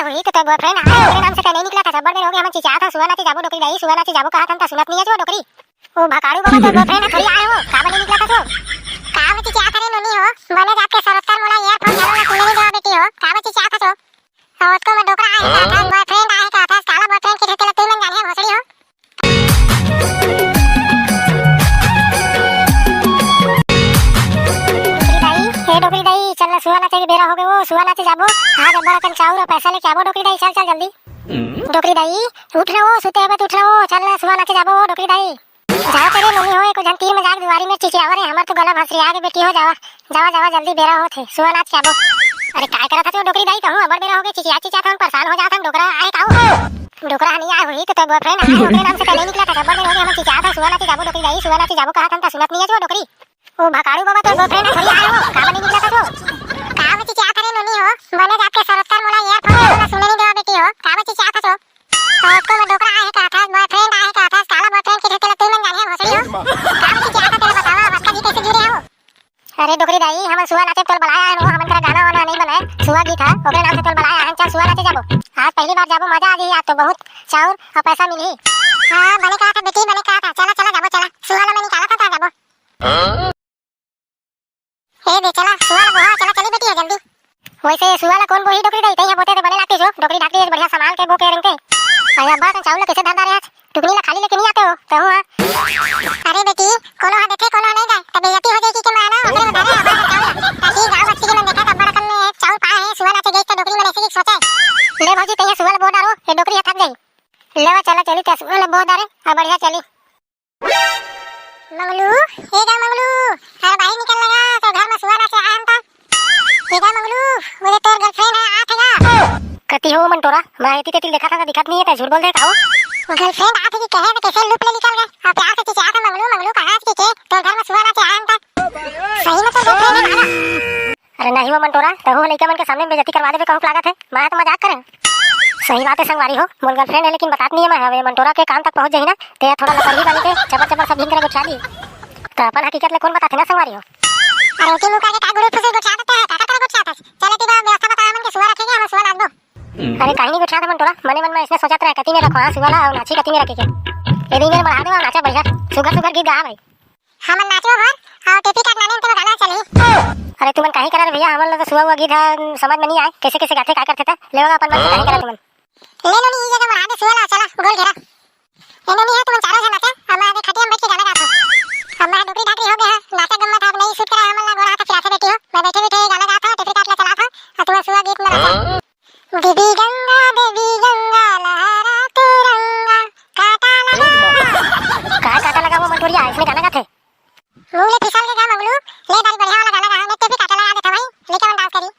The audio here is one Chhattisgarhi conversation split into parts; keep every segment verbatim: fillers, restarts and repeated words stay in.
वही तो तोर boyfriend आए, ओकरे नाम से तैं नइ निकलत हस। अब्बड़ बेर होगे हमन चिचियात हन, सुआ नाचे जाबो डोकरी दाई, सुआ नाचे जाबो कहत हन, त सुनत नइ हस वो डोकरी। ओ भकाड़ू बाबा, तोर boyfriend ह थोड़ी आए हो, काबर नइ निकलत हस वो? का चिचियात हस रे नोनी हो, बने जात के सरोत्तर मोला earphone घलो ला सुने नइ देवा बेटी हो, काबर चिचियात हस वो? अउ ओतको में डोकरा आए हे कहत हस, boyfriend आए हे कहत हस, काला boyfriend के ढेके ला तुमन जाने हो भोसड़ी हो। डोकरी दाई, ए डोकरी दाई, चल ना सुआ नाचे के बेरा होगे वो, सुआ नाचे जाबो। आज अब्बड़ अकन चाउर अउ पैसा लेके आबो डोकरी दाई, चल, चल जल्दी। डोकरी दाई, उठ ना वो, सुते हबे त उठ ना वो, चल ना सुआ नाचे जाबो वो डोकरी दाई। जावत रे नोनी हो, एको झन तीर में जाके दुवारी में चिचियावा रे, हमर तो गला भसरिया गे बेटी हो, जावा, जावा, जावा, जल्दी बेरा होत हे, सुआ नाच के आबो। अरे काय करत हस वो डोकरी दाई, तहूँ अब्बड़ बेरा होगे, चिचियात चिचियात हम परेशान हो जात हन, डोकरा आए का वो? डोकरा ह नइ आए होही, त तोर boyfriend आए, ओकरे नाम से तैं नइ निकलत हस, अब्बड़ बेरा होगे हमन चिचियात हन, सुआ नाचे जाबो डोकरी दाई, सुआ नाचे जाबो कहत हन, त सुनत नइ हस वो डोकरी। ओ भकाड़ू बाबा, तोर boyfriend ह थोड़ी आए हो, काबर नइ निकलत हस वो? का चिचियात हस रे नोनी हो, बने जात के सरोत्तर मोला earphone घलो ला सुने नइ देवा बेटी हो, काबर चिचियात हस वो? अउ ओतको में डोकरा आए हे कहत हस, boyfriend आए हे कहत हस, काला boyfriend के ढेके ला तुमन जाने हो भोसड़ी हो। का चिचियात हस तेला बतावा, अब अतका जी कइसे जुड़े हे वो? अरे डोकरी दाई, हमन सुआ नाचे तोला बलाए आए हन, हमन करा गाना वाना नइ बनाए, सुआ गीत हे, ओकरे नाम से तोला बलाए आए हन, चल सुआ नाचे जाबो। आज पहली बार जाबो, मजा आ जाही, आज तो बहुत चाउर अउ पैसा मिलही। हाँ, बने कहत हस बेटी, बने कहत हस, चला, चला जाबो, चला, सुआ ला मैं निकालत हँव, त जाबो। ए दे, चला, सुआ ला बोहा, चला, चली बेटी हो जल्दी। वइसे सुआ ला कोन बोही डोकरी दाई, तहीं ह बोते त बने लागतिस हो, डोकरी ढाकरी बढ़िया संभाल के बो के रेंगते। अरे अब्बड़ अकन चाउर ला कइसे धर डारे हस? टुकनी ला खाली लेके नइ आते हो, तहूँ हा। अरे बेटी, कोनो हा देथे, कोनो हा नइ दे, त बेइज्जती हो जाही कहिके मैं हा ना, ओकरे में धरे हँव अब्बड़ अकन चाउर ला, ताकि गाँव बस्ती के मन देखय त अब्बड़ अकन में चाउर पाए हे, सुआ नाचे गइस त डोकरी मन अइसे कहिके सोचय। ले भौजी, तहीं सुआ ला बो डारो, ए डोकरी हा थक जाही। लेवा चला चली, तैं सुआ ला बो डारे, अउ बढ़िया चली। मंगलू, ए गा मंगलू, अरे बाहिर निकल ना गा, तोर घर में सुआ नाचे आए हन त। ए गा मंगलू, वो दे तोर girlfriend ह, आत हे गा। कति हो मंटोरा, मैं एती तेती देखत हँव, दिखत नइ हे, तैं झूठ बोल दे का वो? Girlfriend आत हे कि कहे त कइसे लुप ले निकल गे। अउ प्यार से चिचियात हस मंगलू, मंगलू कहाँ हस कहिके, तोर घर में सुआ नाचे आए हन त। सही में तोर girlfriend हे का गा? अरे नहीं वो मंटोरा, तहूँ ह लइका मन के सामने में बेइज्जती करवा देबे कहूँ के लागत हे, मैं ह तो मजाक करेंव। सही बात हे संगवारी हो, मोर girlfriend हे लेकिन बतात नइ हे मैं, अब ए मंटोरा के कान तक पहुँच जाही ना, त ए थोड़ा लपरही बन के चपर चपर सब झिन करा गोठिया दिही। त अपन हकीकत ला कोन बताथे ना संगवारी हो? अरे एती मुँह करके का गुड़ुर फुसुर गोठियाथस, काकर करा गोठियाथस? चल एती बर व्यवस्था बता हमन के सुआ रखे के, हमन सुआ नाचबो। अरे काहीं नइ गोठियात मंटोरा, मने मन में अइसने सोचत रहेंव, कती में रखों हाँ सुआ ला अउ नाचही कती में रखे के। एदे मेर बढ़ा देवा, नाचा बढ़िया, सुघर सुघर गीत गाहा भाई। हमन नाचबो भर, अउ टेपी काट लाने ते गाना चलही। अरे तुमन काहीं करा रे भइया, हमन ला तो सुआ उआ गीत ह समझ में नइ आय, कइसे कइसे गाथे, काय करथे त, लेवा गा अपन मन से काहीं करा तुमन। ले नोनी, ए जगह बढ़ा दे सुआ ला, चला, गोल घेरा। ए नोनी हे, तुमन चारों झन नाचा, अब मैं एदे खटिया में बइठ के गाना गात हँव। अब मैं डोकरी ढाकरी हो गे हँव, नाचा गम्मत हे, अब नइ suit करे हमन ला, गोड़ हाथ पिराथे बेटी हो। मैं बइठे बइठे गाना गात हँव, टेपी काट ला चलात हँव, अउ तुमन सुआ गीत में नाचा। देवी गंगा, देवी गंगा, लहरा तिरंगा, कांटा लगा। काय कांटा लगा वो मंटोरिया, अइसने गाना गाथे? मुँह ले फिसल के गा मंगलू, ले दारी बढ़िया वाला गाना गा, नइ ते भी कांटा लगा देथँव भाई, लइका मन dance करही।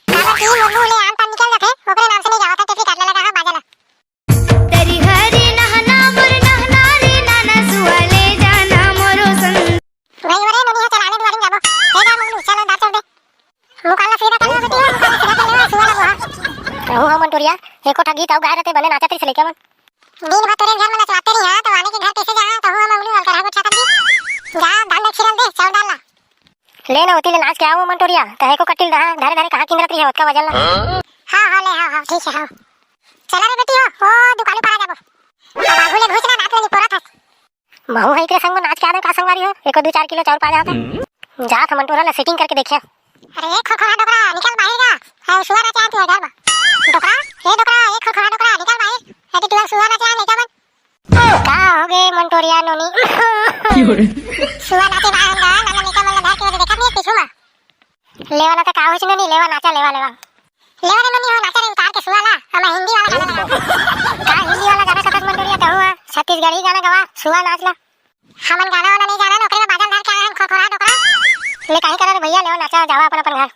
काबर कि मोर मुँह ले आन पान निकल जाथे, ओकरे नाम से नइ गावत हँव, टेपी काट लगा हाँ बाजा ला। तरी हरी नहना मोर नहना रे नाना सुआ ले जाना मोरो संग। गई ओरे नोनी हे, चल आने दुआरी में जाबो। हे गा मंगलू, चल अंदर चल दे। मुँह कान ला सीधा कर ले बेटी, मुँह कान ला सीधा कर ले, सुआ ला बोहा। कहूँ हो मंटोरिया, एको ठा गीत अउ गाए रहते बने नाचत रहिस लइका मन। दिन भर तोरे घर में नचवाते रही हाँ, त आने के घर कइसे जाहाँ, कहूँ हो मंगलू अलकरहा गोठियाथस जी। जा धान ला छिरल दे, चाउर दाल ला। ले ना ओती ले नाच के आव मंटोरिया, त एको कट्टी ल दहा, धरे धरे कहाँ किंदरत रही हे ओतका वजन ला। हाँ, हाँ, ले, हाँ, हाँ, ठीक हे, हाँ। चला रे बेटी हो, ओ दुकानू पारा जाबो। अब आगू ले घुस ना, दाँत ले निपोरत हस। महू ह एकरे संग म नाच के आ देंव का संगवारी हो, एको दू चार किलो चाउर पा जात। जात ह मंटोरा ला setting करके देखिया। अरे ए खोखोरा डोकरा, निकल बाहिर गा। हे सुआ नाचे आत हे घर म। डोकरा, ए डोकरा, ए खोखोरा डोकरा, निकल बाहिर। ए टिटुआ सुआ नाचे आए लइका मन। का होगे मंटोरिया नोनी? सुआ नाचे बाहर गा, नाना लइका मन ला धर के ओदे देखत नइ हे पीछू म। लेवा ना त का होइस नोनी, लेवा नाचा, लेवा, लेवा। लेवा रे नोनी हो, नाचा रे उतार के सुआ ला, हमर हिंदी वाला गाना लगा। का हिंदी वाला गाना कथस मंटोरिया, तहूँ ह छत्तीसगढ़ी गाना गवा, सुआ नाच ला। हमन गाना वाना नइ जानन, ओकरे बर बाजा ल धर के आए हन, खोखोरा डोकरा। ले काहीं करन रे भइया, लेवा नाचा, जावा अपन अपन घर।